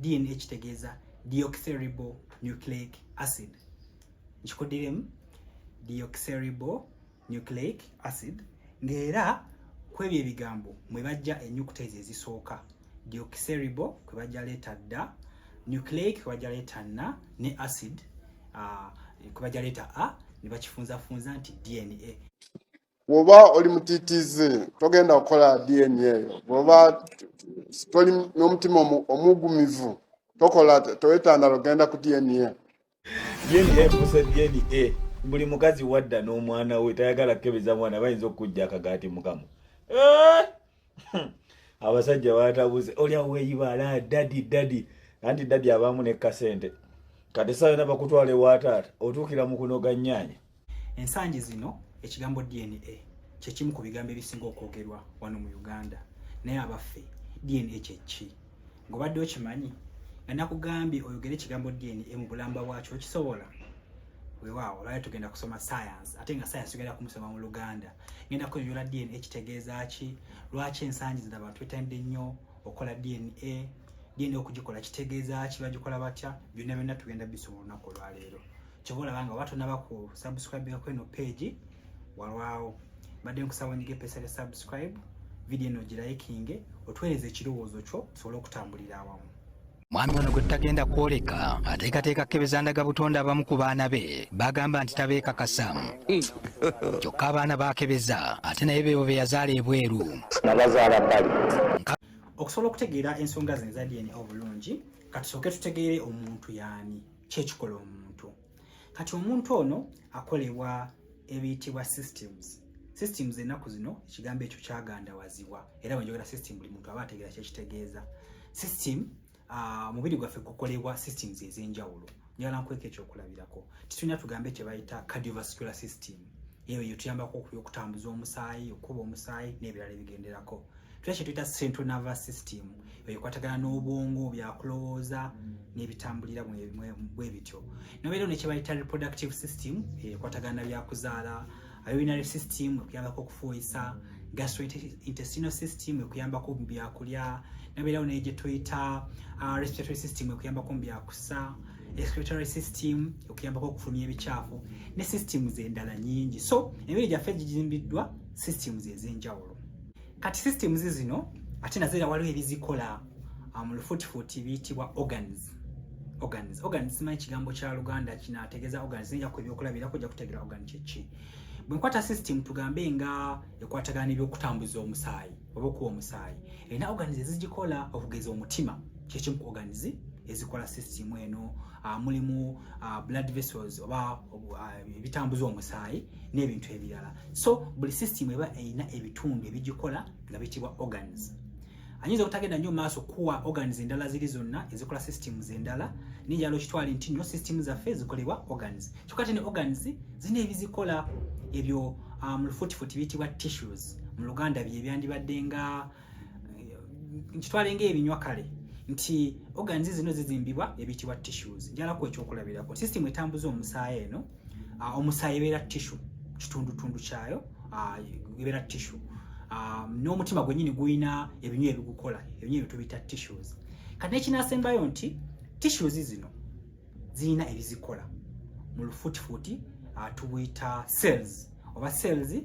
DNA kitegeeza deoxyribo nucleic acid. Nkikuddiremu, deoxyribo nucleic acid, ng'era ku ebyo ebigambo mwe bajja ennyukuta ezo ezisooka. Deoxyribo kwe bajja letter D, nucleic kwe bajja letter N, ne acid kwe bajja letter A, ne bakifunzafunza nti DNA. Bw'oba oli mutiitiizi, togenda kukola DNA eyo. Bw'oba toli n'omutima omugumivu, tokola, towetandala ogenda ku DNA. DNA efuse DNA. Buli mukazi wadda n'omwana we tayagala kukebeza mwana, bayinza okujja akagaati mukamu. Eh! Abasajja batabuze, oli awo weeyibaala daddy, daddy, anti daddy abaamu ne kasente. Kati saa yona bakutwala ewa taata, otuukira mu kunoga nnyaanya. Ensangi zino ekigambo DNA kyekimu ku bigambo ebisinga okwogerwa wano mu Uganda. Naye abaffe, DNA kyeki? Ng'obadde okimanyi nga nakugambye oyogere ekigambo DNA mu bulamba bwakyo, okisobola? Weewaawo, olwali tugenda kusoma science, ate nga science tugenda kumusoma mu Luganda. Ngenda kunyonyola DNA kitegeeza ki, lwaki ensangi zino abantu betandidde nnyo okukola DNA, DNA okugikola kitegeeza ki, bagikola batya. Byonna byonna tugenda bisoma olunaku olwaleero. Kyova olaba nga oba tonaba ku subscribe kweno page, walwawo, mbadde nkusaba onyige epesa lya subscribe, video eno ogirayikinge, otuweereza ekirowoozo kyo tusobole okutambulira awamu. Mwami ono gwe tutagenda kwoleka ateekateeka kkebeza ndagabutonde. Abamu ku baana be bagamba nti tabeekakasa, kyokka abaana baakebeza ate naye beebo be yazaala ebweru. Nabazaala bbali. Okusobola okutegeera ensonga zino eza DNA obulungi, katusooke tutegeere omuntu yaani, kyekikola omuntu. Kati omuntu ono akolebwa ebiyitibwa systems. Systems, ennaku zino ekigambo ekyo kyagandawazibwa, era bwe njogera system buli muntu aba ategeera kyekitegeeza. System, omubiri gwaffe gukolebwa systems ez'enjawulo. Njagala nkweka ekyokulabirako. Titulina, tugambe kye bayita cardiovascular system, eyo yetuyambako okutambuza omusaayi, okukuba omusaayi n'ebirala ebigenderako. Tulina kye tuyita central nervous system, eyo ekwatagana n'obwongo, byakulowooza n'ebitambulira bwe bityo. Nobeera ne kye bayita reproductive system, eyo ekwatagana na byakuzaala. Urinary system ekuyambako okufuuyisa. Gastrointestinal system ekuyambako mu byakulya. Nabeerawo naye gye tuyita respiratory system, ekuyambako mu byakusa. Excretory system ekuyambako okufulumya ebikyafu, ne systems endala nyingi. So emibiri gyaffe gizimbiddwa systems ez'enjawulo. Kati systems zino ate nazo era waliwo ebizikola, mu lufutifuti biyitibwa organs. Organs, organs, simanyi kigambo kya Luganda kinaategeeza organs. Nja ku ebyokulabirako ojja kutegeera organ kyeki. Bwe nkwata system, tugambe nga ekwatagana n'ebyokutambuza omusaayi oba okuwa omusaayi, erina organs ezigikola. Okugeza omutima kyekimu ku organs ezikola system eno. Mulimu blood vessels oba ebitambuza omusaayi n'ebintu ebirala. So buli system eba erina ebitundu ebigikola nga biyitibwa organs. Ayinza obutagenda nnyo maaso kuwa organs endala ziri zonna ezikola systems endala, ninjala okitwale nti nno system zaffe zikolebwa organs. Kyokka ate ne organs zirina ebizikola ebyo, mu lufutifuti biyitibwa tissues. Mu Luganda bye byandibadde nga nkitwale ng'ebinywa. Kale nti organs zino zizimbibwa ebiyitibwa tissues. Njalaku ekyokulabirako, system etambuza omusaayi eno, omusaayi ebeera tissue, kitundutundu kyayo ebeera tissue. N'omutima gwennyini gulina ebinywa ebigukola, ebinywa ebyo tubiyita tissues. Kati nekinasembayo nti tissues zino zirina ebizikola, mu lufutifuti tubuyita cells oba cells,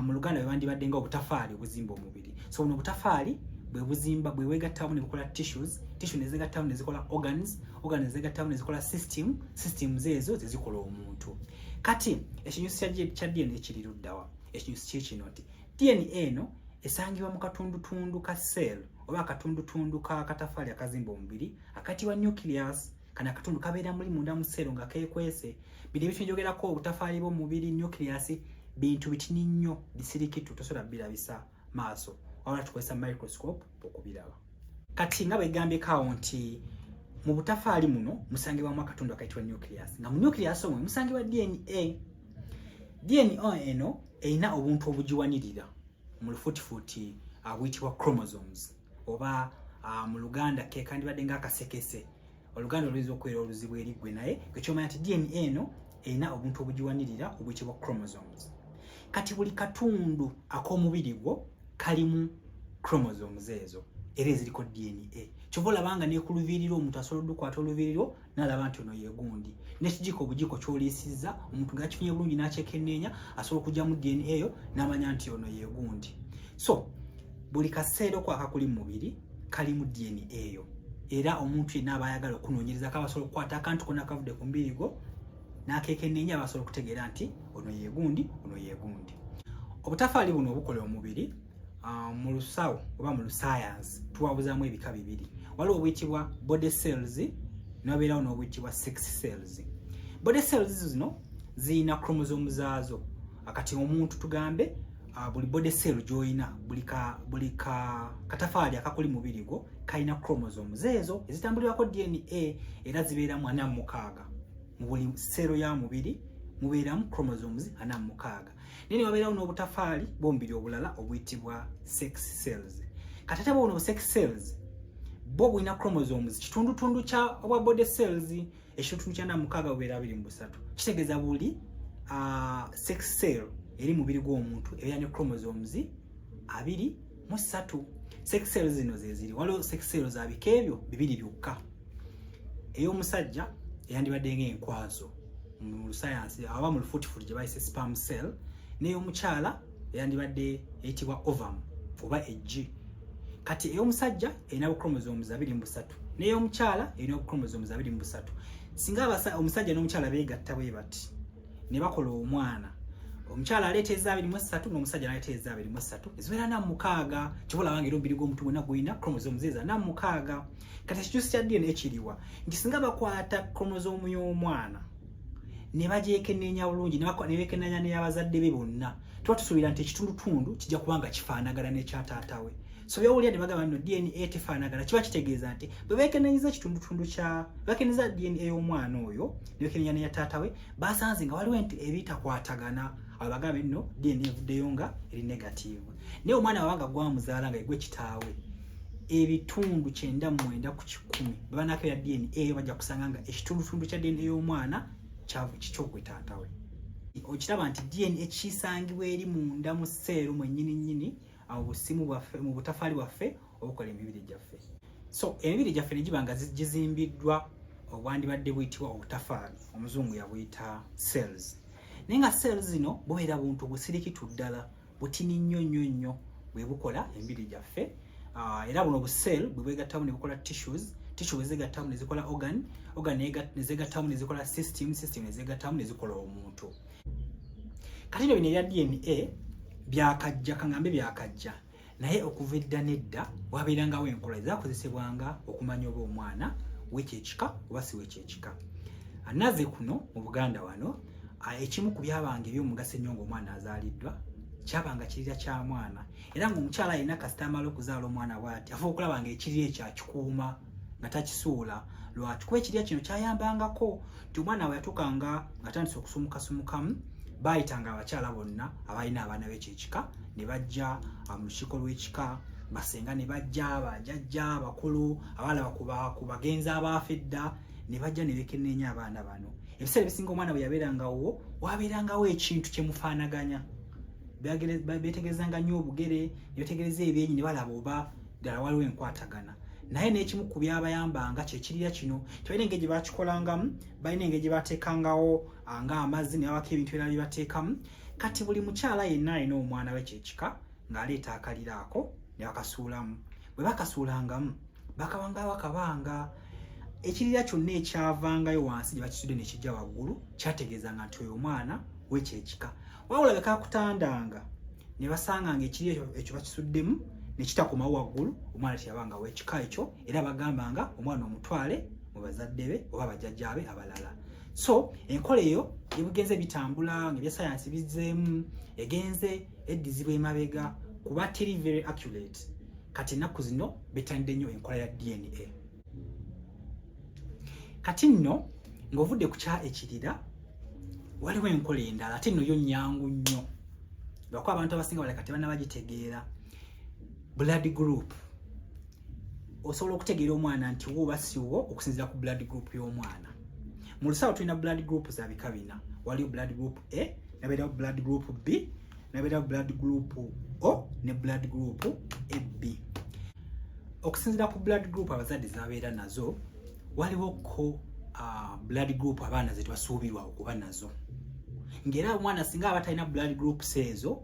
mu Luganda bwe bandibadde nga obutafaali obuzimba omubiri. So buno obutafaali bwe buzimba, bwe bwegattamu ne bukola tissues, tissue ne zigattamu ne zikola organs, organs ne zigattamu ne zikola system, systems ezo ze zikola omuntu. Kati ekinyusi kya DNA kiri luddawa? Ekinyusi kye kino nti DNA eno esangibwa mu katundutundu ka cell oba akatundutundu ka katafaali akazimba omubiri akatibwa nucleus. Kano akatundu kabeera muli munda mu cell nga keekwese. Bino ebintu njogerako, obutafaali bw'omubiri, nucleus, bintu bitini nnyo, bisirikitu, tosobola birabisa maaso, wabula tukozesa microscope okubiraba. Kati nga bwegambyeko awo nti mu butafaali muno musangibwamu akatundu akayitibwa nucleus, nga mu nucleus omwo musangibwa DNA. DNA eno erina obuntu obugiwanirira, mu lufutifuti buyitibwa chromosomes, oba mu Luganda ke kandibadde ng'akasekese. Oluganda oluyinza okubeera oluzibu eri ggwe, naye ekyomanya nti DNA eno erina obuntu obugiwanirira obuyitibwa chromosomes. Kati buli katundu ak'omubiri gwo kalimu chromosomes ezo era eziriko DNA. Kyova olaba nga nekuluviiriro omuntu asobola odukwata oluviiriro nalaba nti ono yegundi, n'ekijiiko obujiiko kyoliisizza omuntu ng'akifunye bulungi n'akyekenneenya asobola okugyamu DNA eyo n'amanya nti ono yegundi. So buli kaseera oko akakuli mu mubiri kalimu DNA eyo, era omuntu yenna aba ayagala okunoonyereza kaba asobola okukwata akantu konna akavudde ku mubiri gwo n'akeekenneenya, aba asobola okutegeera nti ono yegundi, ono yegundi. Obutafaali buno obukola omubiri mu lusawo oba mu lusayansi tuwabuzaamu ebika bibiri. Waliwo obuyitibwa body cells newabeerawo n'obuyitibwa sex cells. Body cells zino zirina chromosome zaazo. Akati omuntu tugambe buli body cell gy'olina, buli katafaali akakuli mubiri gwo kalina chromosomes ezo ezitambulirako DNA, era zibeeramu 46. Mu buli seero ya mubiri mubeeramu chromosomes 46. Naye ne wabeerawo n'obutafaali bw'omubiri obulala obuyitibwa sex cells. Kati ate buno sex cells bwo bulina chromosomes kitundutundu kya obwa body cells, ekitundutundu kya 46 bubeera 23. Kitegeeza buli sex cell eri mubiri gw'omuntu ebeera ne chromosomes 23. Sex cells zino zeziri, waliwo sex cells abika ebyo bibiri byokka: ey'omusajja eyandibadde ng'enkwazo mu lusayansi aba mu lufuutifuuti gye bayise sperm cell, n'ey'omukyala eyandibadde eyitibwa ovum oba eggi. Kati ey'omusajja erina buchromosomes 23, n'ey'omukyala erina buchromosomes 23. Singa omusajja n'omukyala beegatta bwe bati ne bakola omwana, omukyala aleeta eza 23 n'omusajja n'aleeta eza 23, ezibeera 46. Kyova olaba nga era omubiri gw'omuntu gwonna gulina chromosomes ezo 46. Kati ekikyusi kya DNA kiriwa? Nti singa bakwata chromosome y'omwana ne bagyekenneenya bulungi, ne beekenneenya n'eyabazadde be bonna, tuba tusuubira nti ekitundutundu kijja kuba nga kifaanagana n'ekya taata we. So byawulira ne bagamba nno DNA tefaanagana, kiba kitegeeza nti bwe beekennenyeza ekitundutundu kya beekennenyeza DNA y'omwana oyo ne beekenneenya n'eya taata we, basanze nga waliwo nti ebitakwatagana. Abo bagambe nno DNA evuddeyo nga eri negative. Naye omwana wabanga gwamuzaala nga egwe kitaawe, ebitundu 99 bwe banaakebera DNA eyo bajja kusanga nga ekitundutundu kya DNA y'omwana kikyogwe taata we. Okiraba nti DNA kisangibwa eri munda mu seeru mwennyini nnyini, mu busimu bwaffe, mu butafaali bwaffe obukola emibiri gyaffe. So emibiri gyaffe ne giba nga gizimbiddwa obwandibadde buyitibwa obutafaali, omuzungu yabuyita cells. Naye nga cells zino bubeera buntu busirikitu ddala butini nnyo nnyo nnyo bwe bukola emibiri gyaffe. Era buno bu cell bwe bwegattamu ne bukola tissues, tissue bwe zegattamu ne zikola organ, organ ne zegattamu ne zikola system, system ne zegattamu ne zikola omuntu. Kati nno bino ebya DNA byakajja, kaŋŋambe byakajja, naye okuva edda n'edda wabeerangawo enkola ezakozesebwanga okumanya oba omwana w'ekyekika oba si w'ekyekika. Naze kuno mu Buganda wano, ekimu ku byabanga ebyomugaso ennyo ng'omwana azaaliddwa kyabanga kirira kya mwana. Era ng'omukyala yenna kasita amala okuzaala omwana bw'ati afuba okulaba nga ekirira ekyo akikuuma nga takisuula. Lwaki? Kuba ekirira kino kyayambangako nti omwana we yatuukanga ng'atandise okusumukasumukamu, baayitanga abakyala bonna abalina abaana b'ekyekika ne bajja mu lukiiko lw'ekika, basenga ne bajja, bajjajja abakulu abalaba ku bagenzi abaafa edda ne bajja ne bekenneenya abaana bano. Ebiseera ebisinga omwana bwe yabeerangawo wabeerangawo ekintu kyemufaanaganya. Beetegerezanga nnyo obugere ne beetegereza ebyenyi ne balaba oba ddala waliwo enkwatagana. Naye n'ekimu ku byabayambanga kyekirira kino. Tebalina engeri gye bakikolangamu, balina engeri gye bateekangawo ng'amazzi ne babako ebintu ebirala bye bateekamu. Kati buli mukyala yenna alina omwana we kyekika ng'aleeta akalira ako ne bakasuulamu. Bwe bakasuulangamu bakawangawo akabanga, ekirira kyonna ekyavangayo wansi gye bakisudde ne kijja waggulu kyategeezanga nti oyo omwana w'ekyekika. Wabula bwe kakutandanga ne basanga nga ekirira ekyo bakisuddemu ne kitakomawo waggulu, omwana teyabanga w'ekika ekyo, era bagambanga omwana omutwale mu bazadde be oba bajjajjaabe abalala. So enkola eyo ebugenze bitambula nga ebyasayansi bizzeemu, egenze eddizibwa emabega kuba teri very accurate. Kati ennaku zino bettanidde nnyo enkola ya DNA. Kati nno ng'ovudde ku kya ekirira, waliwo enkola endala ate nno yo nnyangu nnyo, lwakuba abantu abasinga baleka tebannabagitegeera: blood group. Osobola okutegeera omwana nti wo oba si wo okusinziira ku blood group y'omwana. Mu lusawo tulina blood group za bika bina: waliwo blood group A, nabeerawo blood group B, nabeerawo blood group O ne blood group AB. Okusinziira ku blood group abazadde zabeera nazo, waliwo ko blood group abaana ze tebasuubirwa okuba nazo, ng'era omwana singa aba talina blood groups ezo,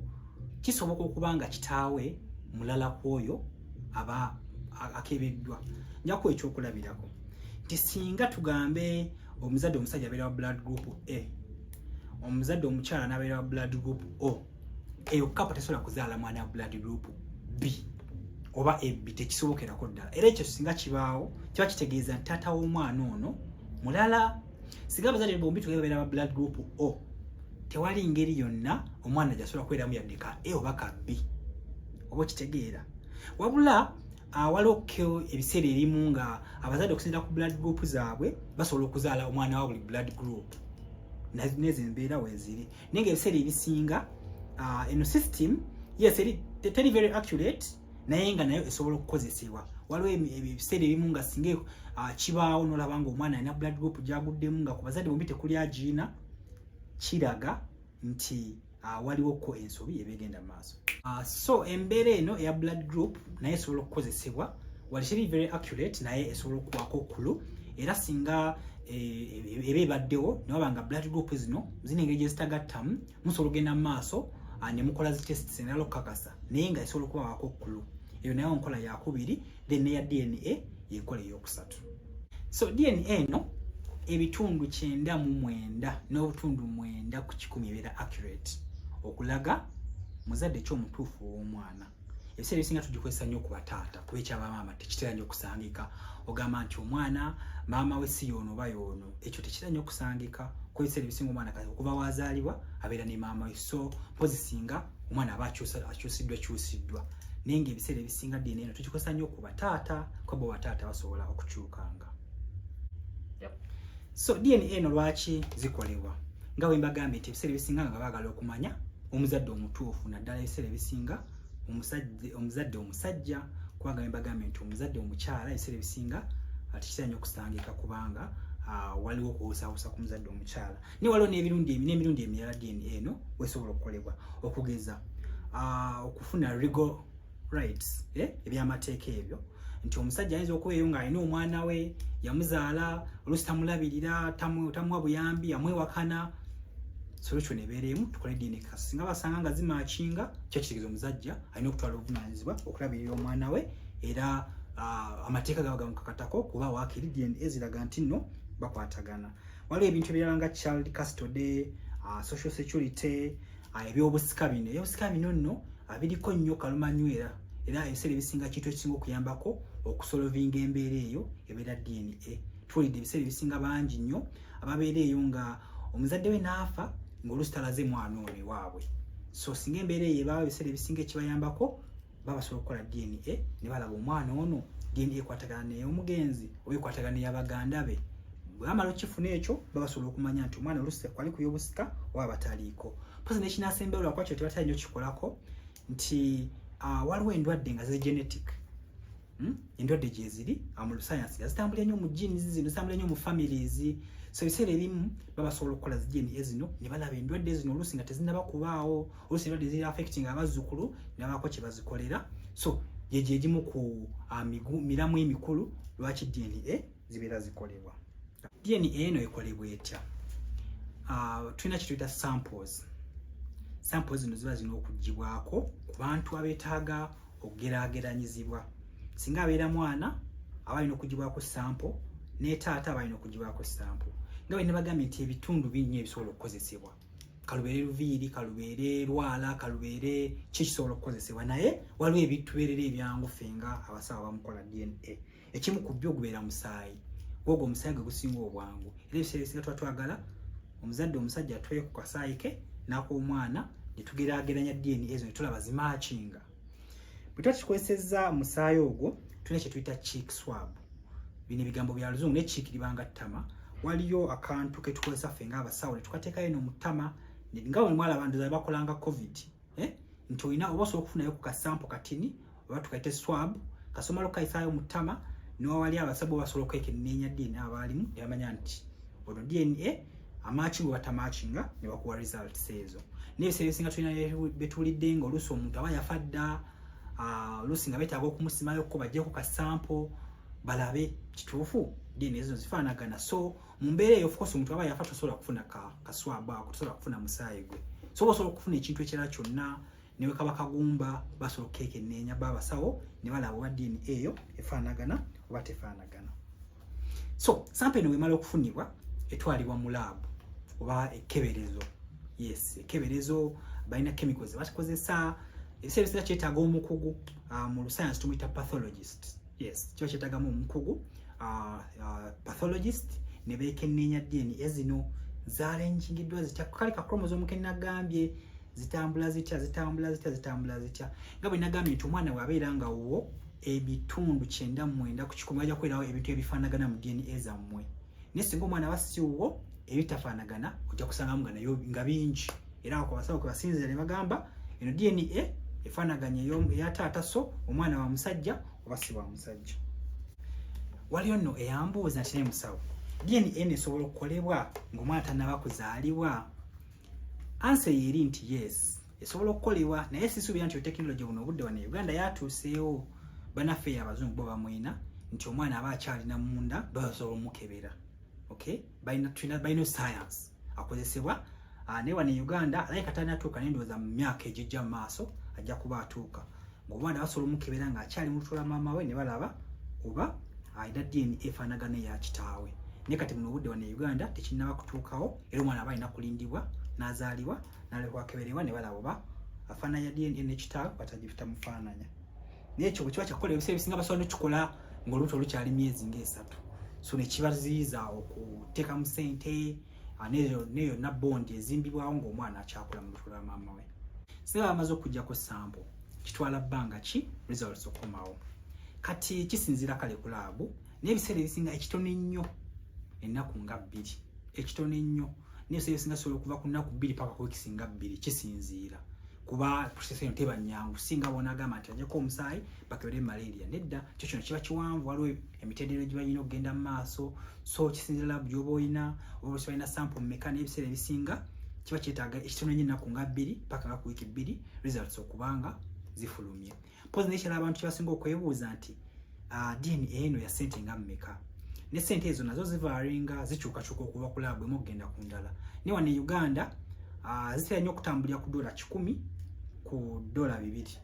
kisoboka okuba nga kitaawe mulala ku oyo aba akebeddwa. Njakuwa ekyokulabirako nti singa tugambe omuzadde omusajja abeera wa blood group A, omuzadde omukyala n'abeera wa blood group O, eyo couple tesobola kuzaala mwana wa blood group B oba AB, tekisobokerako ddala. Era ekyo singa kibaawo, kiba kitegeeza nti taata w'omwana ono mulala. Singa abazadde bombi tugabe babeera ba blood group O, tewali ngeri yonna omwana gyasobola kubeeramu yadde ka A oba ka B, oba okitegeera. Wabula waliwo ebiseera ebimu nga abazadde okusinziira ku blood group zaabwe basobola okuzaala omwana wa buli blood group, nezo embeera weeziri. Naye nga ebiseera ebisinga eno system, yes, teri very accurate, naye nga nayo esobola okukozesebwa. Waliwo ebiseera ebimu nga singa kibaawo nolaba nga omwana alina blood group gyaguddemu nga ku bazadde bombi tekuli agiina, kiraga nti waliwoko ensobi ebegenda mu maaso. So embeera eno eya blood group naye esobola okukozesebwa, wali teri very accurate, naye esobola okuwaako clue. Era singa eba ebaddewo newaba nga blood group zino zina engeri gyezitagattamu, musobola okugenda mu maaso ne mukola zi tests endala okukakasa, naye nga esobola okubawaako clue. Eyo nayo nkola yakubiri. Then neya DNA yenkola eyokusatu. So DNA eno 99.9% ebeera accurate okulaga muzadde ekyomutuufu ow'omwana. Ebiseera ebisinga tugikozesa nnyo ku bataata, kuba ekyabamaama tekitera nnyo okusangika. Ogamba nti omwana maama we si yoono oba yoono, ekyo tekitera nnyo okusangika, kuba ebiseera ebisinga omwana okuva wazaalibwa abeera ne maama we. So mpozi singa omwana aba akyusiddwa kyusiddwa, naye nga ebiseera ebisinga DNA eno tugikozesa nnyo ku bataata, kuba bo bataata basobola okukyukanga. So DNA eno lwaki zikolebwa? Nga bwe mbagambye nti ebiseera ebisinga nga baagala okumanya omuzadde omutuufu, naddala ebiseera ebisinga omuzadde omusajja, kubanga bwe mbagambye nti omuzadde omukyala ebiseera ebisinga tekitera nnyo okusangika, kubanga waliwo okubuusabuusa ku muzadde omukyala. Naye waliwo n'emirundi emirala DNA eno wesobola okukolebwa, okugeza okufuna legal rights, ebyamateeka ebyo, nti omusajja ayinza okubeeyo ng'alina omwana we yamuzaala, oluusi tamulabirira, tamuwa buyambi, amwewakana. Solution ebeera emu, tukole DNA. Singa basanga nga zimatchinga, kyo kitegeeza omuzajja alina okutwala obuvunanyizibwa okulabirira omwana we, era amateeka gaba gamukakatako, kuba waakiri DNA ziraga nti nno bakwatagana. Waliwo ebintu ebirala nga child custody, social security, ebyobusika bino. Ebyobusika bino nno biriko nnyo kalumanywera, era ebiseera ebisinga kintu ekisinga okuyambako okusolvinga embeera eyo ebeera DNA. Tuwulidde ebiseera ebisinga bangi nnyo ababeera eyo nga omuzadde we n'afa ng'oluusi talaze mwana ono ewaabwe. So singa embeera eyo ebaawo, ebiseera ebisinga ekibayambako baba basobola okukola DNA ne balaba omwana ono DNA ekwatagana ney'omugenzi oba ekwatagana ney'abaganda be. Bwe bamala okukifuna ekyo, baba basobola okumanya nti omwana oluusi kwali kuy'obusika oba bataliiko. Mpozi n'ekinasembeyo, lwakuba kyo tebatali nnyo kikolako, nti waliwo endwadde nga ziri genetic. Endwadde gyeziri mu science nga zitambulira nnyo mu genes zino, zitambulira nnyo mu families. So ebiseera ebimu baba basobola okukola zi DNA zino ne balaba endwadde zino oluusi nga tezinnaba kubaawo, oluusi endwadde ziri affecting abazzukulu, ne babaako kye bazikolera. So gyegyo egimu ku miramu emikulu lwaki DNA zibeera zikolebwa. DNA eno ekolebwa etya? Tulina kye tuyita samples. Samples zino ziba zirina okugibwako ku bantu abeetaaga okugeraageranyizibwa. Singa abeera mwana, aba alina okugibwako sample, ne taata aba alina okugibwako sample. Nga bwe nabagambye nti ebitundu bingi ebisobola okukozesebwa, kalubeere luviiri, kalubeere lwala, kalubeere ki, kisobola okukozesebwa, naye waliwo ebitubeerera ebyangu ffe nga abasawo bamukola DNA. Ekimu ku byo gubeera musaayi. Gwogwo omusaayi gwe gusinga obwangu, era ebiseera ebisinga tuba twagala omuzadde omusajja atweye ku kasaayi ke n'ak'omwana ne tugeraageranya DNA ezo ne tulaba zimatchinga. Bwe tuba tukikozesezza musaayi ogwo, tulina kye tuyita cheek swab. Bino ebigambo bya Luzungu, naye cheek libanga ttama. Waliyo akantu ke tukozesa ffe ng'abasawo ne tukateekayo eno mu ttama, nga bwe mwalaba ndoza bakolanga COVID, eh? Nti olina oba osobola okufunayo ku kasample katini oba tukaite swab, kasomala okukayisaayo mu ttama, newawali abasawo basobola okwekenneenya DNA abaalimu ne bamanya nti ono DNA amatchinga oba tamatchinga, ne bakuwa results ezo. N'ebiseera ebisinga tulina betuwulidde nga oluusi omuntu aba yafa dda, Oluusi nga beetaaga okumusimayoko bajjeko ka sample balabe kituufu DNA zino zifaanagana. So mu mbeera eyo, of course, omuntu aba yafa, tosobola kufuna ka swab ako, tosobola kufuna musaayi gwe. So oba osobola okufuna ekintu ekirala kyonna, newe kaba kagumba, basobola okukeekenneenya ba abasawo ne balaba oba DNA eyo efaanagana oba tefaanagana. So sample eno wemala okufunibwa, etwalibwa mu lab oba ekkeberezo. Yes, ekkeberezo balina chemicals bakikozesa. Ebiseera ebisinga kyetaaga omukugu, mu science tumuyita pathologist. Yes, kiba kyetaagamu omukugu, pathologist, ne beekenneenya DNA zino zalenkingiddwa zitya, kale ka chromosome ke nagambye zitambula zitya, zitambula zitya, zitambula zitya. Nga bwe nagambye nti omwana bw'abeera nga wo 99% bajja kubeerawo ebintu ebifaanagana mu DNA zammwe, naye singa omwana aba siwo, ebitafaanagana ojja kusangamu nga nayo nga bingi. Era ako abasawo kwe basinziira ne bagamba eno DNA efaanaganya eya taata, so omwana wa musajja oba si wa musajja. Waliyo nno eyambuuza nti, "Naye musawo, DNA eno esobola okukolebwa ng'omwana tannaba kuzaalibwa?" Answer eri nti yes, esobola okukolebwa, naye sisuubira nti tekinologi buno obudde wano e Uganda yatuuseewo. Bannaffe abazungu bo bamwina nti omwana aba akyalina munda basobola omukebera. Okay, balina balina science akozesebwa. Naye wano e Uganda alabika talinatuuka, naye ndowooza mu myaka egijja mu maaso ajja kuba atuuka ng'omwana basobola omukebera ng'akyali mu lubuto lwa maama we ne balaba oba alina DNA efaanagana eya kitaawe. Naye kati buno obudde wano e Uganda tekinnaba kutuukawo, era omwana aba alina kulindibwa n'azaalibwa, n'alekwa akeberebwa ne balaba oba afaananya DNA ne kitaawe batagitamufaananya. Naye ekyo bwe kiba kyakukola, ebiseera ebisinga basobola nokikola ng'olubuto lukyali myezi ng'esatu, so nekibaziyiza okuteekamu ssente neyo yonna bond ezimbibwawo ng'omwana akyakula mu lubuto lwa maama we. Singa bamaze okugjako sample, kitwala bbanga ki results okukomawo? Kati kisinziira kale ku lab, naye ebiseera ebisinga ekitono ennyo ennaku nga 2, ekitono ennyo. Naye ebiseera ebisinga sobola okuva ku nnaku 2 paka ku weeks nga 2, kisinziira kuba process eno teba nyangu. Singa bonagamba nti ajjako omusaayi bakebere malaria, nedda, kyo kino kiba kiwanvu, waliwo emitendera egiba girina okugenda mu maaso. So kisinziira lab gy'oba oyina oba oba balina sample mmeka, naye ebiseera ebisinga kiba kyetaaga ekitono ennyo ennaku nga 2 paka nga ku wiiki 2 results okubanga zifulumye. Pozi nekirala abantu kyebasinga okwebuuza nti DNA eno ya ssente nga mmeka? Ne ssente ezo nazo zivaringa, zikyukakyuka okuva ku lab emu okugenda ku ndala. Ne wano e Uganda zitera nnyo okutambulira ku $100 ku $2.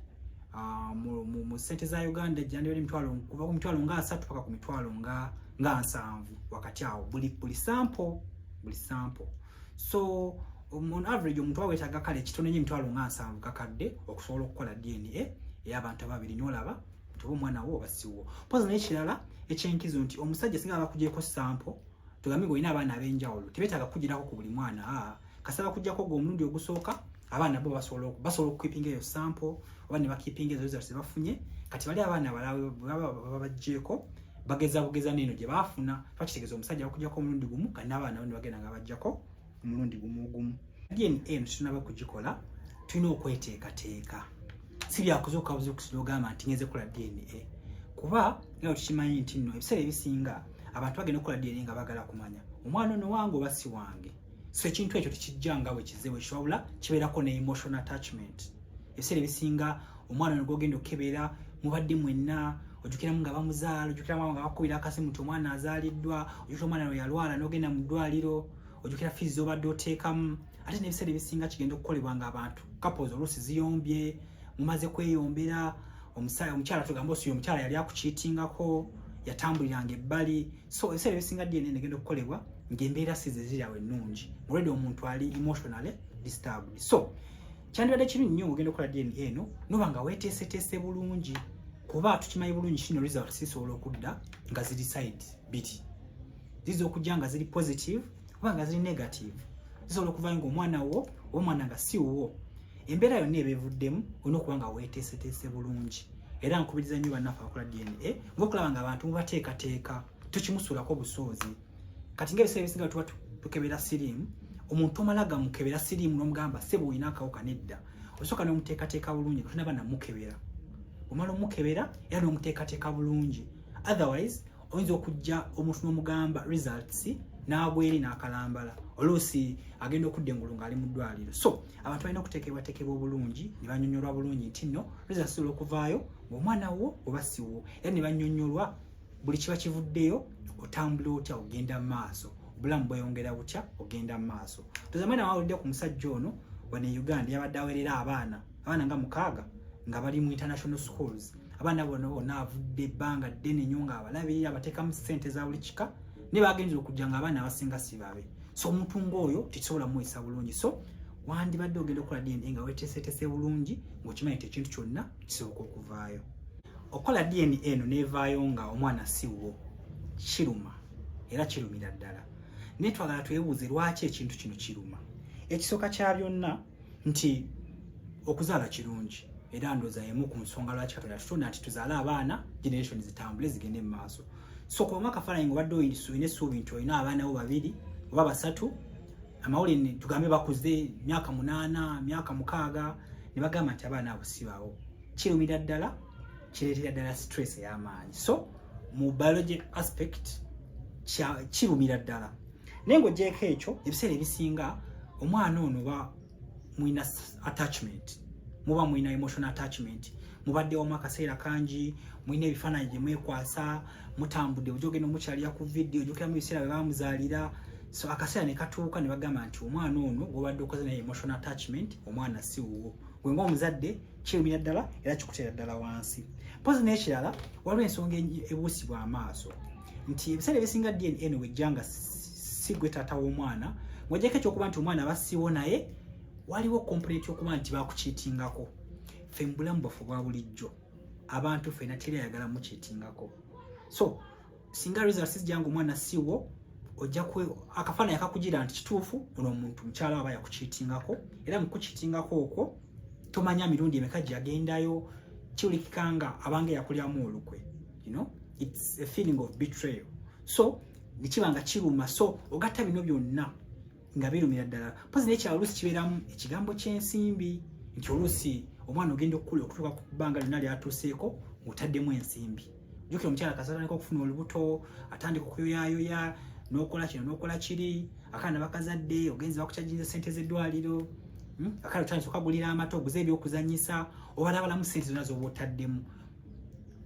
Mu ssente za Uganda gyandibadde emitwalo kuva ku mitwalo nga 30 paka ku mitwalo nga 70 wakati awo, buli sample, buli sample. So on average omuntu aweetaaga kale ekitono nnyo emitwalo nga 70 kakadde okusobola okukola DNA ey'abantu ababiri, n'olaba nti oba omwana wo oba siwo. Pozi n'ekirala ekyenkizo nti omusajja singa bakugyeko sample, tugambe ng'olina abaana ab'enjawulo, tebeetaaga kugirako ku buli mwana. Kasaba kujjako gwe omulundi ogusooka, abaana bo basobola okukeepinga eyo sample oba ne bakeepinga ezo results zebafunye. Kati bali abaana balala baba baggyeko, bageza bugeza n'eno gye baafuna. Bakitegeeza omusajja bakuggyako omulundi gumu, kati n'abaana bo ne bagenda nga bajjako omulundi gumu gumu. DNA eno tetunaba kugikola, tulina okweteekateeka. Si byakuzuuka buzuukusi n'ogamba nti ngenze kukola DNA, kuba nga tukimanyi nti nno ebiseera ebisinga abantu bagenda okukola DNA nga baagala kumanya omwana ono wange oba si wange. So ekintu ekyo tekijja nga bwe kizeewo ekyo, wabula kibeerako ne emotional attachment. Ebiseera ebisinga omwana ono gwogenda okukebera mubadde mwenna, ojjukiramu nga bamuzaala, ojjukiramu nga bakubira akasimu nti omwana azaaliddwa, ojjukira omwana we yalwala n'ogenda mu ddwaliro, ojjukira fees z'obadde oteekamu. Ate n'ebiseera ebisinga kigenda okukolebwa nga abantu couples oluusi ziyombye, mumaze kweyombera, omukyala tugamba osi omukyala yali akucheatingako, yatambuliranga ebbali. So ebiseera ebisinga DNA negenda okukolebwa ng'embeera si ze ziri awo ennungi, already omuntu ali emotionally disturbed. So kyandibadde kibi nnyo ng'ogenda okukola DNA eno noba nga weeteeseteese bulungi, kuba tukimanyi bulungi kino results zisobola okudda nga ziri side bbiri, ziyinza okujja nga ziri positive oba nga ziri negative. Zisobola okuvayo ng'omwana wo oba omwana nga si wuwo. Embeera yonna eba evuddemu, olina okuba nga weeteeseteese bulungi. Era nkubiriza nnyo bannaffe abakola DNA ngaokulaba nga abantu mubateekateeka, tokimusuulako busuuzi. Kati ngaebiseera ebisinga tuba tukebera siriimu, omuntu omala gamukebera siriimu n'omugamba, "Sebo, olina akawuka." Nedda, osooka n'omuteekateeka bulungi nga tonaba namukebera. Omala omukebera era n'omuteekateeka bulungi, otherwise oyinza okujja omuntu n'omugamba results. N'agwa eri n'akalambala, oluusi agenda okudda engulu ng'ali mu ddwaliro. So abantu balina okuteekebwateekebwa obulungi ne banyonyolwa bulungi nti nno results zisobola okuvaayo ng'omwana wo oba siwo, era ne banyonyolwa buli kiba kivuddeyo, otambula otya, ogenda mu maaso, obulamu bweyongera butya, ogenda mu maaso. Tozamwena wawulidde ku musajja ono wano e Uganda yabadde awerera abaana nga 6 nga bali mu international schools. Abaana bono bonna avudde ebbanga ddene nnyo ng'abalabirira, abateekamu ssente za buli kika, ne bagenza okujja nga abaana abasinga si babe. So omuntu ng'oyo tekisobola muyisa bulungi. So wandibadde ogenda okukola DNA nga weteeseteese bulungi, ng'okimanyi nti ekintu kyonna kisoboka okuvaayo. Okukola DNA eno neevaayo nga omwana si wo kiruma, era kirumira ddala. Naye twagala twebuuze lwaki ekintu kino kiruma. Ekisooka kya byonna nti okuzaala kirungi, era ndooza emu ku nsonga lwaki Katonda tutonda nti tuzaale abaana, generation zitambule zigende mu maaso. So kubanga akafaananyi nga obadde olina essuubi nti olina abaana bo babiri oba basatu, amawulire tugambe bakuze myaka 8, myaka 6, ne bagamba nti abaana abo si bawo, kirumira ddala, kireetera ddala stress ey'amaanyi. So mu biology aspect kirumira ddala. Naye ng'ogyeko ekyo, ebiseera ebisinga omwana ono ba mulina attachment, muba mulina emotional attachment, mubadde wamu akaseera kangi, mulina ebifaananyi gye mwekwasa, mutambudde, ojja ogenda omukyalira ku vidiyo, ojjukiramu ebiseera bwe bamuzaalira. So akaseera ne katuuka ne bagamba nti omwana ono gwobadde okoze naye emotional attachment, omwana si wuwo. Gwe ng'omuzadde kirumira ddala era kikuteera ddala wansi. Mpozi n'ekirala, waliwo ensonga ebuusibwa amaaso nti ebiseera ebisinga DNA eno wejja nga si gwe taata w'omwana, ng'ogyeko ekyokuba nti omwana basiwo, naye waliwo component yokuba nti bakucheatingako. Ffe mu bulamu bwaffe obwa bulijjo abantu ffena teri ayagala mucheatingako. So singa results zijja nga omwana siwo, ojja akafaananyi akakugira nti kituufu ono omuntu mukyala aba yakucheatingako, era mu kucheatingako okwo tomanya mirundi emeka gyagendayo, kiwulikika nga abange yakulyamu olukwe. It's a feeling of betrayal, so nekiba nga kiruma. So ogatta bino byonna nga birumira ddala. Mpozi n'ekyalo oluusi kibeeramu ekigambo ky'ensimbi, nti oluusi omwana ogenda okukula okutuuka ku bbanga lyonna lyatuuseeko ng'otaddemu ensimbi. Jjukira omukyala kasatandika okufuna olubuto, atandika okuyoyayoya, n'okola kino n'okola kiri, akaana bakazadde, ogenze bakucharginga sente z'eddwaliro, Akaana otandise okagulira amata, oguze ebyokuzanyisa, obalabalamu sente zonna z'oba otaddemu.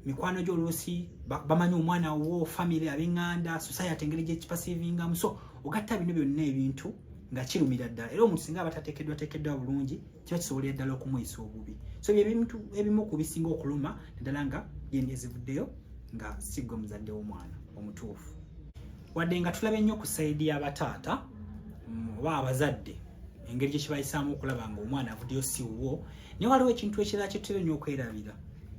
Mikwano gyo oluusi bamanyi omwana wo, family, ab'eŋŋanda, society engeri gyekiperceivingamu. So ogatta bino byonna ebintu nga kirumira ddala, era omuntu singa aba tateekeddwa teekeddwa bulungi, kiba kisobolera ddala okumuyisa obubi. So byebintu ebimu ku bisinga okuluma, naddala nga DNA ezivuddeyo nga si ggwe muzadde w'omwana omutuufu. Wadde nga tulabye nnyo ku side y'abataata oba abazadde engeri gye kibayisaamu okulaba nga omwana avuddeyo si wuwo, naye waliwo ekintu ekirala kyetutera nnyo okwerabira,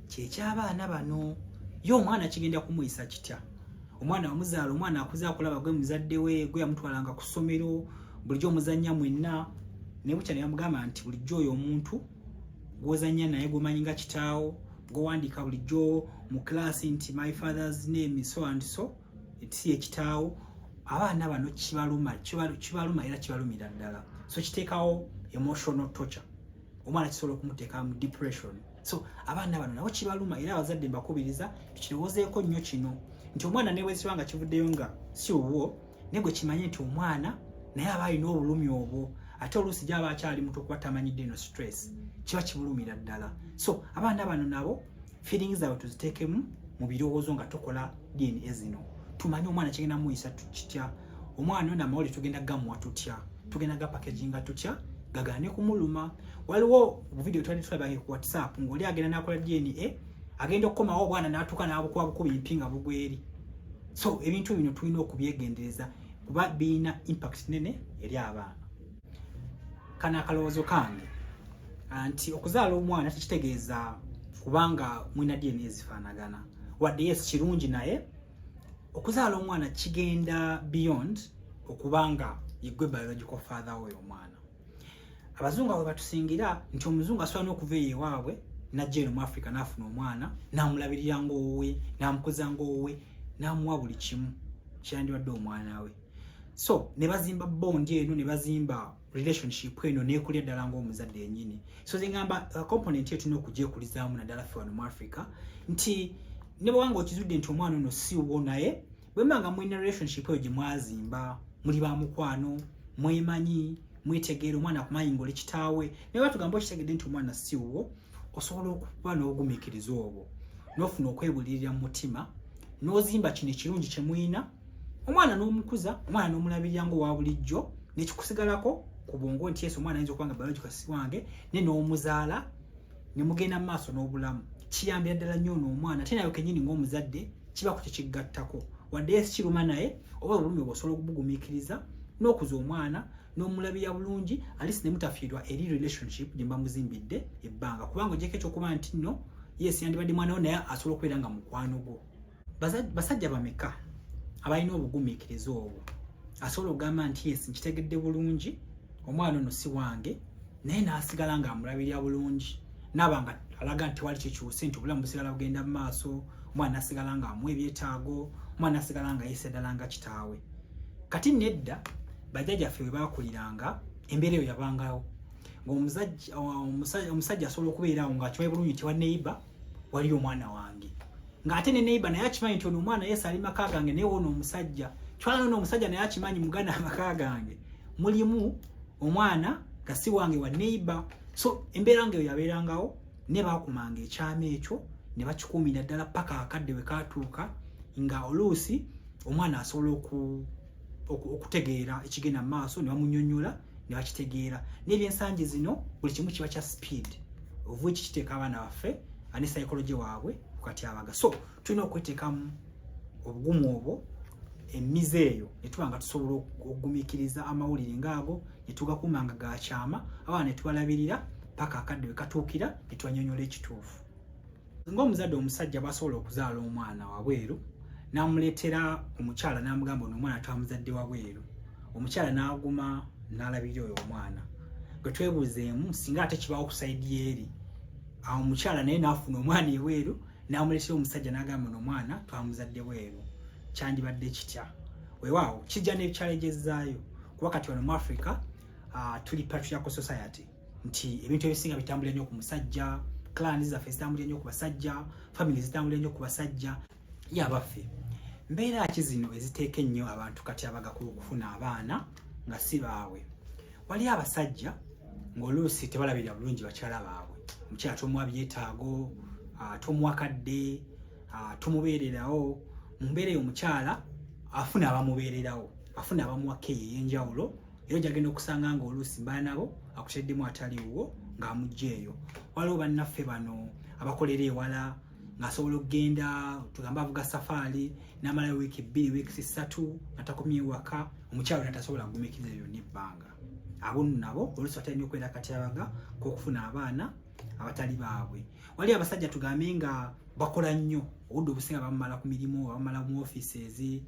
kyekyabaana bano. Ye omwana kigenda kumuyisa kitya? Omwana wamuzaala, omwana akuze akulaba gwe muzadde we, gwe yamutwalanga ku ssomero, bulijjo omuzannya mwenna, naye bukya ne bamugamba nti bulijjo oyo omuntu gw'ozannya naye gwomanyi nga kitaawo, gwowandiika bulijjo mu class nti "My father's name is so and so," si ekitaawo. Abaana bano kibaluma, kibaluma era kibalumira ddala. So kiteekawo emotional torture, omwana kisobola okumuteeka mu depression. So abaana bano nabo kibaluma, era abazadde mbakubiriza tukirowoozeeko nnyo kino nti omwana ne bwekiba nga kivuddeyo nga si wuwo, naye gwe kimanye nti omwana naye aba alina obulumi obwo, ate oluusi gyaba akyali muto kuba tamanyidde eno stress, kiba kibulumira ddala. So abaana bano nabo feelings zaabwe tuziteekemu mu birowoozo nga tukola DNA zino, tumanye omwana kigenda muyisa kitya, omwana ono amawulire tugenda gamuwa tutya, tugenda gapackaginga tutya gagaane kumuluma. Waliwo buvidiyo twali tulabage ku WhatsApp ng'oli agenda n'akola DNA, agenda okukomawo obwana n'atuuka n'abukuba bukubi mpi nga bugweri. So ebintu bino tulina okubyegendereza kuba birina impact nene eri abaana. Kano akalowoozo kange nti okuzaala omwana tekitegeeza kubanga mulina DNA ezifaanagana. Wadde yes kirungi, naye okuzaala omwana kigenda beyond okubanga yegwe biological father oyo omwana. Abazungu abo batusingira nti omuzungu asobola n'okuva eyo ewaabwe najja eno mu Africa n'afuna omwana n'amulabirira ng'owuwe, n'amukuza ng'owuwe, n'amuwa buli kimu kyandibadde omwana we. So ne bazimba bond eno, ne bazimba relationship eno neekulya ddala ng'omuzadde yennyini. So zingamba component eyo tulina okugyekulizamu, naddala ffe wano mu Africa, nti ne bwewanga okizudde nti omwana ono si wuwo, naye Bwe muba nga mulina relationship eyo gye mwazimba, muli ba mukwano, mwemanyi, mwetegeera, omwana akumanyi ng'oli kitaawe, naye batugamba okitegedde nti omwana si wuwo, osobola okuba n'obugumiikiriza obwo n'ofuna okwebulirira mu mutima n'ozimba kino ekirungi kye mulina, omwana n'omukuza, omwana n'omulabirira ng'owa bulijjo, nekikusigalako ku bwongo nti yes, omwana ayinza okuba nga biological si wange, ne n'omuzaala ne mugenda mu maaso n'obulamu. Kiyambira ddala nnyo ono omwana, ate nawe kennyini ng'omuzadde kiba ku kyekigattako. Wadde yes kiruma, naye oba obulumi obwo osobola okubugumiikiriza n'okuza omwana n'omulabira bulungi, at least ne mutafiirwa eri relationship gye mba muzimbidde ebbanga, kubanga ogyeko ekyokuba nti nno yes, yandibadde mwana wo, naye asobola okubeera nga mukwano gwo. Basajja bameka abalina obugumiikiriza obwo, asobola okugamba nti yes, nkitegedde bulungi omwana ono si wange, naye n'asigala ng'amulabirira bulungi, naaba nga alaga nti tewali kikyuse, nti obulamu busigala bugenda mu maaso, omwana asigala ng'amuwa ebyetaago, omwana asigala nga yeesa ddala nga kitaawe? Kati nedda, bajjajjaffe bwe baakuliranga, embeera eyo yabangawo, ng'omusajja asobola okubeera awo ng'akimanyi bulungi nti wa neighbor waliyo omwana wange, ng'ate ne neighbor naye akimanyi nti ono omwana yesu ali maka gange, naye wono omusajja twala nono omusajja naye akimanyi muganda amaka gange mulimu omwana nga si wange, wa neighbor. So embeera nga eyo yabeerangawo, ne baakumanga ekyama ekyo ne bakikuumira ddala paka akadde we katuuka nga oluusi omwana asobola okutegeera ekigenda mu maaso, ne bamunyonnyola ne bakitegeera. N'ebyensangi zino buli kimu kiba kya speed, ovu eki kiteeka abaana baffe ne psychology waabwe kukatyabaga. So tulina okweteekamu obugumu obwo, emize eyo, ne tuba nga tusobola okugumiikiriza amawulire ngaago, ne tugakuuma nga gakyama, abaana ne tubalabirira paka akadde we katuukira ne tubanyonnyola ekituufu. Ng'omuzadde omusajja bwasobola okuzaala omwana wabweru n'amuleetera omukyala n'amugamba, "Ono omwana twamuzadde wabweru," omukyala n'aguma n'alabirira oyo omwana, gwe twebuuzeemu singa ate kibaawo ku side eri awo, omukyala naye n'afuna omwana ebweru n'amuleetera omusajja n'agamba, "Ono omwana twamuzadde bweru," kyandibadde kitya? Weewaawo kijja ne challenges zaayo, kuba kati wano mu Africa tuli patriarchal society, nti ebintu ebisinga bitambulira nnyo ku musajja, clan zaffe zitambulira nnyo ku basajja, family zitambulira nnyo ku basajja. Ye abaffe, mbeera ki zino eziteeka ennyo abantu kati abagakuba okufuna abaana nga si baabwe? Wali abasajja ng'oluusi tebalabirira bulungi bakyala baabwe. Omukyala tomuwa byetaago, tomuwa kadde, tomubeererawo. Mu mbeera eyo omukyala afuna abamubeererawo, afuna abamuwa keeyo ey'enjawulo, era ojagenda okusanga nga oluusi mbaana bo akuteddemu ataliwo ng'amugja eyo. Waliwo bannaffe bano abakolera ewala, ng'asobola okugenda, tugambe avuga safaari n'amalayo wiiki 2, wiiki 3 nga takomye waka. Omukyala natasobola kugumiikiriza byonna ebbanga. Abo nno nabo oluusi batera nnyo okubeera akatyabaga k'okufuna abaana abatali baabwe. Wali abasajja tugambe nga bakola nnyo, obudde obusinga bamumala ku mirimu, bamumala mu offices.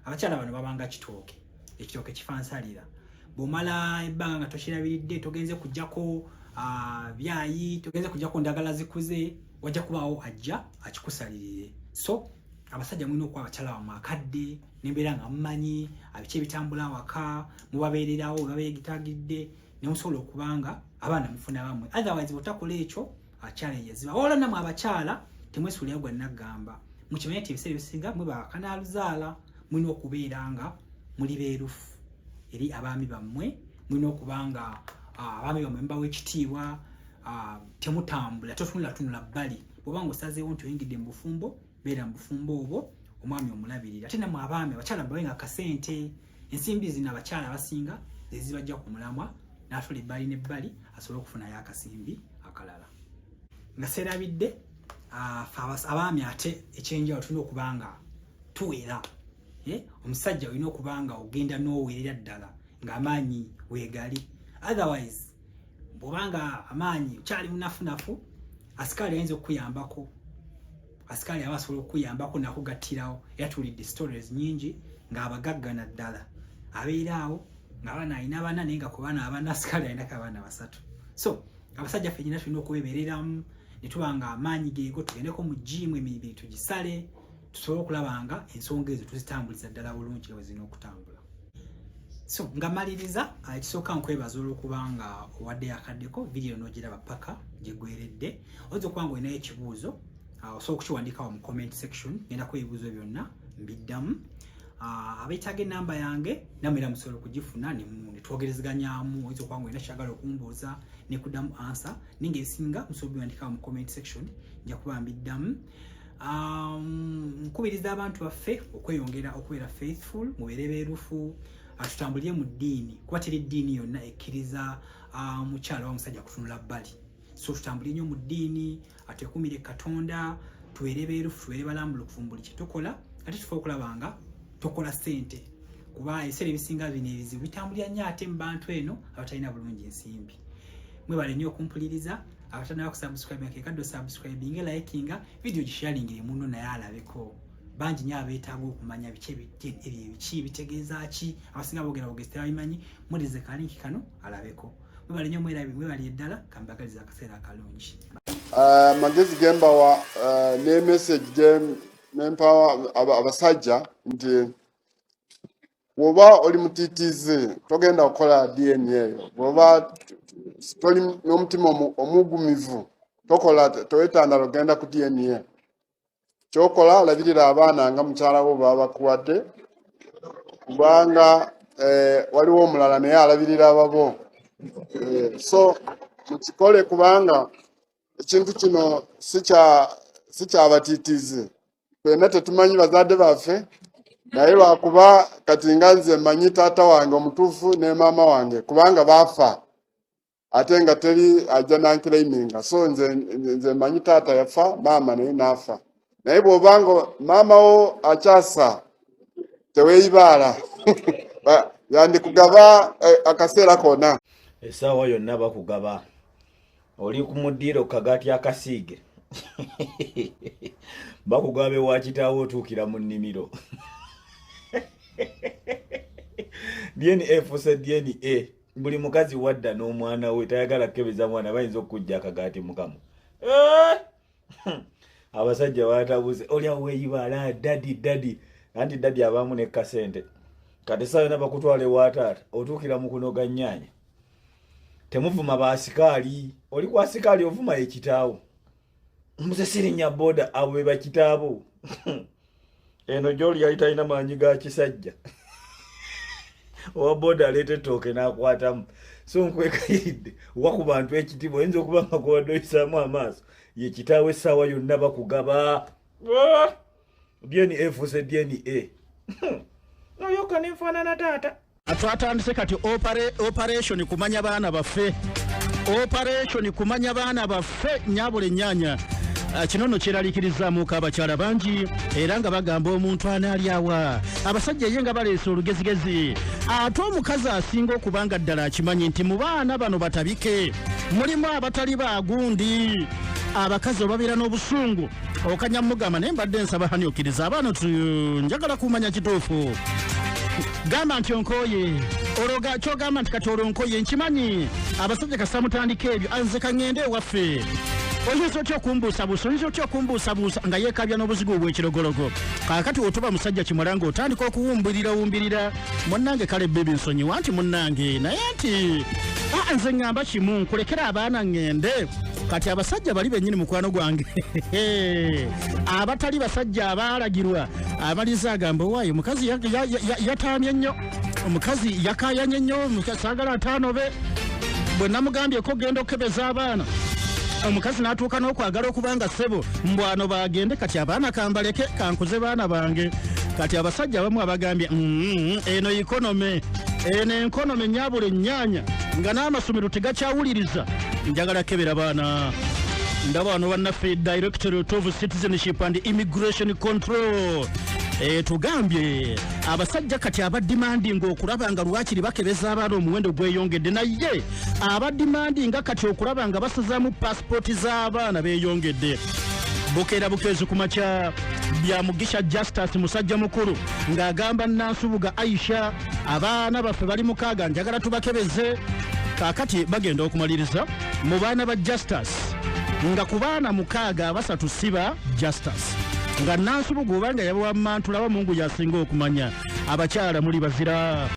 Abakyala bano babanga kitooke, ekitooke kifansalira. Bw'omala ebbanga nga tokirabiridde, togenze kujjako byayi, togenze kujjako ndagala zikuze, wajja kubaawo ajja akikusalirire. So abasajja mulina okuwa abakyala bammwe akadde nembeera nga mumanyi abiki ebitambula awaka, mubabeererawo babeetagidde, nemusobola okubanga abaana mufuna bammwe. Otherwise bw'otakola ekyo, challenges ziba. Wala nammwe abakyala temwesuulirayo gwa naggamba. Mukimanye nti ebiseera ebisinga mwe bakanaaluzaala, mulina okubeera nga muli beerufu eri abaami bammwe, mulina okuba nga abaami bammwe mubawa ekitiibwa, temutambula totunula tunula bbali. Bw'oba nga osazeewo nti oyingidde mu bufumbo, beera mu bufumbo obwo, omwami omulabirira. Ate nammwe abaami, abakyala bawe nga kasente. Ensimbi zino abakyala abasinga zezibajja ku mulamwa n'atula ebbali n'ebbali asobole okufunayo akasimbi akalala. Nga seerabidde, ffe abaami ate ekyenjawulo tulina okuba nga tuwera. Omusajja olina okuba nga ogenda n'owerera ddala ng'amaanyi weegali. Otherwise bw'obanga amaanyi okyali munafunafu, asikaali ayinza okukuyambako, asikaali aba asobola okukuyambako nakugattirawo. Era tuwulidde stories nyingi ng'abagagga naddala abeera awo ng'abaana alina bana, naye nga ku baana abana asikaali alinako abaana basatu. So abasajja ffe nyina tulina okubebereramu ne tuba nga amaanyi geego, tugendeko mu gym, emibiri tugisale, tusobole okulaba nga ensonga ezo tuzitambuliza ddala bulungi nga bwe zirina okutambula. So nga maliriza, ekisooka nkwebaza olw'okuba nga owadde akaddeko vidiyo n'ogiraba paka gyeggweredde. Oyinza okuba nga olinayo ekibuuzo, osobola okukiwandiikawo mu comment section, ngendako ebibuuzo byonna. mbiddamu. Abeetaaga enamba yange namwe era musobola okugifuna netwogerezeganyaamu. Oyinza okuba nga olina kyagala okumbuuza nekuddamu answer, naye nga ebisinga musobola obiwandikawo mu comment section, nja kuba mbiddamu. Nkubiriza abantu baffe okweyongera okubeera faithful, mubeere beerufu, tutambulire mu ddiini, kuba teri ddiini yonna ekkiriza mukyala wa musajja kutunula bbali. So tutambulire nnyo mu ddiini, twekumire Katonda, tubeere beerufu, tubeere balambulukufu mu buli kyetukola, ate tufe okulaba nga tukola ssente, kuba ebiseera ebisinga bino ebizibu bitambulira nnyo ate mu bantu eno abatalina bulungi nsimbi. Mwebale nnyo okumpuliriza. Abatanaba kusubscribe, kekadde osubscribinge, likinga video, gisharingire muno naye alabeko. Bangi nnyo abeetaaga okumanya biki ebyo, ebiki bitegeeza ki. Abasinga boogera bogezi, tebabimanyi. Mulize kalinki kano alabeko. Mwebale nnyo, mwerabi, mwebali eddala. Kambagaliza akaseera akalungi. Amagezi gembawa ne message gye nempawa abasajja nti bw'oba oli mutiitiizi togenda kukola DNA eyo. Bw'oba toli n'omutima omugumivu tokola, tewetandala ogenda ku DNA. Kyokola, labirira abaana nga mukyala wo baba bakuwadde, kubanga waliwo omulala naye alabirira ababo. So mukikole, kubanga ekintu kino si kyabatiitiizi. Ffenna tetumanyi bazadde baffe, naye lwakuba kati nga nze mmanyi taata wange omutuufu ne maama wange, kubanga baafa ate nga teri ajja nanclaiminga. So nze mmanyi taata yafa, maama naye n'afa. Naye bw'obanga maama wo akyasa, teweeyibaala. Yandikugaba akaseera konna. Essaawa yonna bakugaba. Oli ku mudiiro kagaati akasiige, bakugaba ewa kitaawo, otuukira mu nnimiro. DNA efuuse DNA. Buli mukazi wadda n'omwana we tayagala kukebeza mwana, bayinza okukujja akagaati mukamwa. Eh! Abasajja batabuze. Oli awo weeyibaala, daddy, daddy, anti daddy abaamu ne kasente. Kati essaawa yonna bakutwala ewa taata, otuukira mu kunoga nnyaanya. Temuvuma baasikaali. Oli ku asikaali ovuma ekitaawo, muze sirinnya boda. Abo be bakitaabo. Eno gyoli yali talina maanyi ga kisajja, owa boda aleeta ettooke n'akwatamu. So nkwekayiridde, wa ku bantu ekitiibwa. Oyinza okuba nga gwobadde oyisaamu amaaso ye kitaawe. Essaawa yonna bakugaba. Ah! DNA efuuse DNA. Oyoka nenfaanana taata. Twatandise kati operation kumanya baana baffe, operation kumanya baana baffe. Nyabula ennyaanya. Kino nno kyeraliikirizaamuuko abakyala bangi, era nga bagamba omuntu anaalyawa abasajja ye nga baleese olugezigezi, ate omukazi asinga okuba nga ddala akimanyi nti mu baana bano batabike mulimu abatali bagundi. Abakazi obabeera n'obusungu, okanya mugamba, naye mbadde nsaba hani okkiriza abaana, njagala kumanya kituufu. Gamba nti onkooye, olwo kyogamba nti kati olwo nkoye. Nkimanyi abasajja kasita mutandika ebyo, anze kaŋŋende ewaffe. Oyinza otya okumbuusabuusa? Oyinza otya okumbuusabuusa? Nga yeekabya n'obuzigu bw'ekirogologo. Kaakati otuba musajja kimala ng'otandika okuwumbirira wumbirira munnange. Kale bebi, nsonyiwa nti munnange, naye nti nze ŋŋamba kimu, nkulekera abaana ŋŋende. Kati abasajja bali bennyini, mukwano gwange, abatali basajja abaalagirwa, amaliza agamba, owaayo omukazi yataamye nnyo, omukazi yakayanye nnyo, saagala ataanobe. Bwe namugambyeko genda okukebeza abaana, omukazi n'atuuka n'okwagala okuba nga ssebo mbwano bagende. Kati abaana kambaleke, kankuze baana bange. Kati abasajja abamu abagambye, eno economy, eno enkonome nyabula ennyaanya, nga n'amasomero tegakyawuliriza, njagala kebera baana. Ndaba wano bannaffe Directorate of Citizenship and Immigration Control. Tugambye abasajja kati abademandinga okulaba nga lwakiri bakebeza abaana, omuwendo gweyongedde, naye abademandinga kati okulaba nga basazaamu pasipooti z'abaana beeyongedde. Bukeera bukeezi ku makya, bya Mugisha Justus, musajja mukulu, ng'agamba Nansubuga Aisha, abaana baffe bali 6, njagala tubakebeze. Kaakati bagenda okumaliriza mu baana ba Justus nga ku baana 6, abasatu siba Justus, nga Nansubuga obanga yabawa mantulawa. Mungu yasinga okumanya. Abakyala muli bazira.